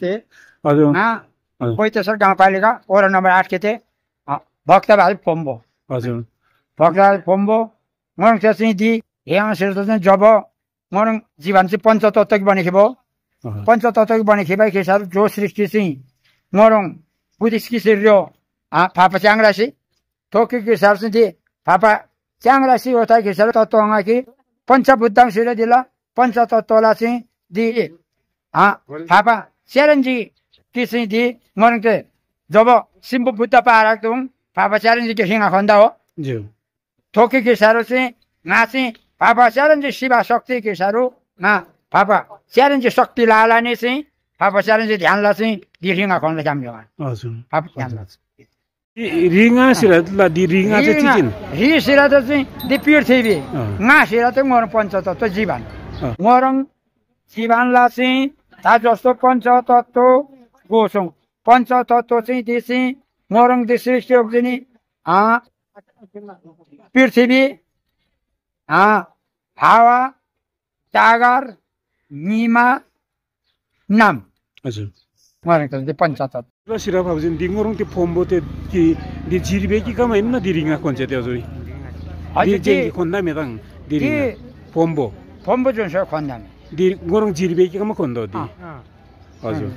थे हजुर पैतेश्वर गाउँपालिका वडा नम्बर 8 के थे भक्तबहादुर फोम्बो हजुर भक्तबहादुर फोम्बो मोरङ चाहिँ दि यहाँ चाहिँ जब मोरङ जीवन चाहिँ पञ्चतत्त्व बनेको भयो पञ्चतत्त्व बनेको भए खेसारो जो सृष्टि चाहिँ मोरङ बुद्धिस्ट किसिरो फापा च्याङ्रासी थोकी किसार चाहिँ दि फापा च्याङ्रासी होता खेसारो तत्त्वमा कि पञ्चबुद्धाङ सिर दिला पञ्चतत्त्वलाई चाहिँ दि फापा च्यारन्जी कि चाहिँ दि मोरङ चाहिँ जब सिम्बु बुद्ध पारा तुम फापा च्यारन्जी के हिँगा खन्दा हो थोकी किसारो चाहिँ ना चाहिँ फापा च्यारन्जी शिवा शक्ति किसारो ना फापा च्यारन्जी शक्ति लालाने चाहिँ फापा च्यारन्जी ध्यानलाई चाहिँ दि हिँगा खन्दा काम जमा हजुर फापा ध्यानलाई रिङा सिरातला दि रिङा चाहिँ चिचिन रि सिरात चाहिँ दि पृथ्वी ना सिरात मोरङ पञ्चतत्त्व जीवन मोरङ जीवनलाई चाहिँ ता जस्तो पञ्चतत्त्व गोसौँ पञ्चतत्त्व चाहिँ दि चाहिँ मोरङ दि सृष्टि नि पृथ्वी हावा टागर निमा नाम हजुर मोरङ चाहिँ पञ्चतत्त्व सिरा भाउजन दि मोरङ त्यो फोम्बो त्यो कि दि जिरबे कि कम हैन दि रिङा कोन चाहिँ त्यो हजुर दि खोन्दा मेदाङ दि फोम्बो फोम्बो जुन छ खन्दा दि मोरङ जिरबे कि कम खोन्दा दि हजुर